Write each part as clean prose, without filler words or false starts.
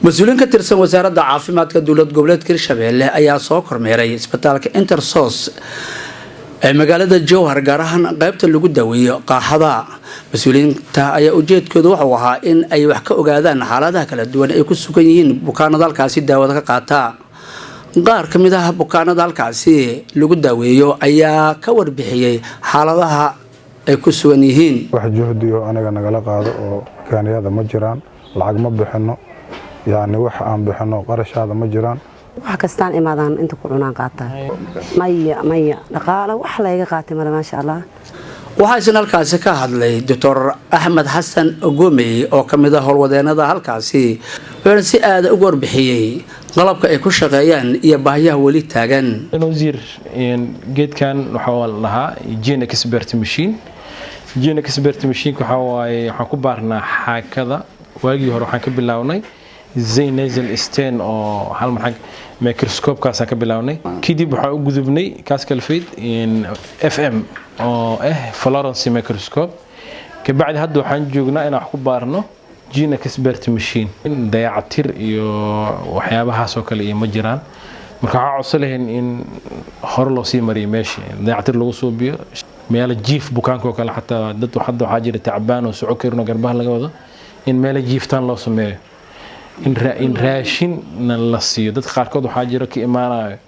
Mas-uuliyiin ka tirsan Wasaaradda Caafimaadka Dowlad Goboleedka Hirshabeelle ayaa soo kormeeray isbitaalka Intersos ee magaalada Jowhar, gaar ahaan qaybta lagu daweeyo qaaxada. Mas-uuliyiinta ayaa ujeedkoodu wuxuu ahaa in ay wax ka ogaadaan xaaladaha kala duwan ay ku sugan yihiin bukaanada halkaasi daawada ka qaata. Qaar ka mid ah bukaanada halkaasi lagu daaweeyo ayaa ka warbixiyey xaaladaha ay ku sugan yihiin. Wax juhdiyo aniga nagala qaado oo kaaniyada ma jiraan, lacag ma bixino, yacni wax aan bixino qarashaada ma jiraan. Wax kastaan imaadaan inta ku cunaan qaataa. Maya, maya, dhaqaalo wax layga qaatay male, maasha Allah. Waxaa isna halkaasi ka hadlay Doctor Axmed Xasan Gomey oo ka mid ah howlwadeenada halkaasi, wuxuuna si aada uga warbixiyey qalabka ay ku shaqeeyaan iyo baahiyaha weli taagan. Wasiir, geedkan waxaa la dhahaa GeneXpert machine. GeneXpert machine waxaa waaye waxaan ku baarnaa xaakada. Waagii hore waxaan ka bilownay Ziehl-Neelsen stain oo hal maxag microscope-kaasaan ka bilownay. Kadib waxaan u gudubnay kaas kalfayd FM oo ah fluorescence microscope. Kabacdi hadda waxaan joognaa inaan wax ku baarno GeneXpert machine. Dayacatir iyo waxyaabahaas oo kale iyo ma jiraan. Marka waxaa codsan lahayn in hore loo sii mariyo meesha, dayacatir lagu suubiyo, meelo jiif bukaanka oo kale. Xataa dad hadda waxaa jira tacbaan oo soco karin oo garbaha laga wado, in meelo jiiftaan loo sameeyo, in raashinna la siiyo. Dadka qaarkood waxaa jira ka imaanayo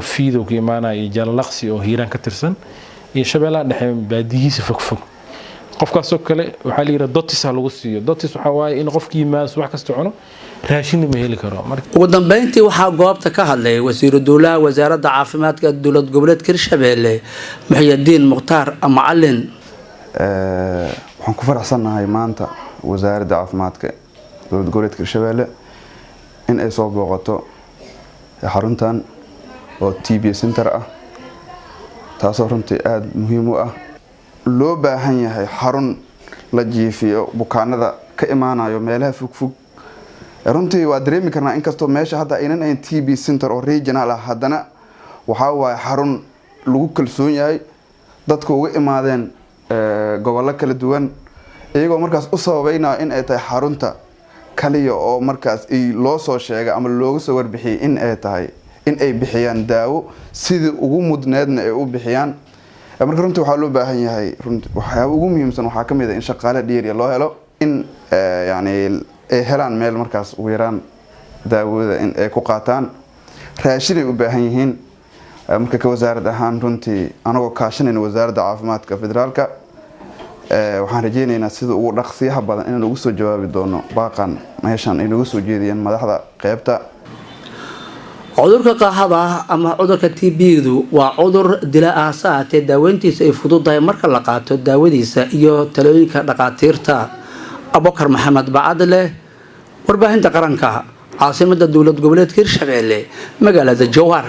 Fiidow, ka imaanayo iyo Jalalaqsi oo Hiiraan ka tirsan iyo Shabeellaha Dhexe baadiyihiisa fogfog. Qofkaasoo kale waxaa la yidhaha dotis ha lagu siiyo. Dotis waxaa waaye in qofki yimaado subax kasta cuno, raashinna ma heli karo. Ugu dambeyntii waxaa goobta ka hadlay wasiiru dowlaha Wasaaradda Caafimaadka Dowlad Goboleedka Hirshabeelle, Muxyadiin Mukhtaar Macalin. Waxaan ku faraxsannahay maanta Wasaaradda Caafimaadka Dowlad Goboleedka Hirshabeelle in ay soo booqato xaruntan oo TB center ah, taasoo runtii aada muhiim u ah. Loo baahan yahay xarun la jiifiyo bukaanada ka imaanayo meelaha fogfog. Runtii waa dareemi karnaa, inkastoo meesha hadda aynan ahayn TB center oo regional ah, haddana waxaa waaye xarun lagu kalsoon yahay, dadka uga imaadeen gobollo kala duwan, iyagoo markaas u sababeynaya in ay tahay xarunta kaliya oo markaas loo soo sheegay ama looga soo warbixiyey in ay tahay in ay bixiyaan daawo sidii ugu mudneedna ay u bixiyaan. Marka runtii waxaa loo baahan yahay, waxyaaba ugu muhiimsan waxaa kamid ah in shaqaale dheeriya loo helo, in yani ay helaan meel markaas ugu yaraan daawada in ay ku qaataan, raashin ay u baahan yihiin. Marka ka wasaarad ahaan, runtii anagoo kaashanayna Wasaaradda Caafimaadka Federaalka, waxaan rajeynaynaa sida ugu dhaqsiyaha badan inaan ugu soo jawaabi doono baaqan meeshan ay nooga soo jeediyeen madaxda qeybta. Cudurka qaaxada ama cudurka TB-du waa cudur dila ah, se ahaatee daaweyntiisa ay fududahay marka la qaato daawadiisa iyo talooyinka dhaqaatiirta. Abubakar Maxamed Bacadleh, Warbaahinta Qaranka, caasimada Dowlad Goboleedka Hirshabeelle, magaalada Jowhar.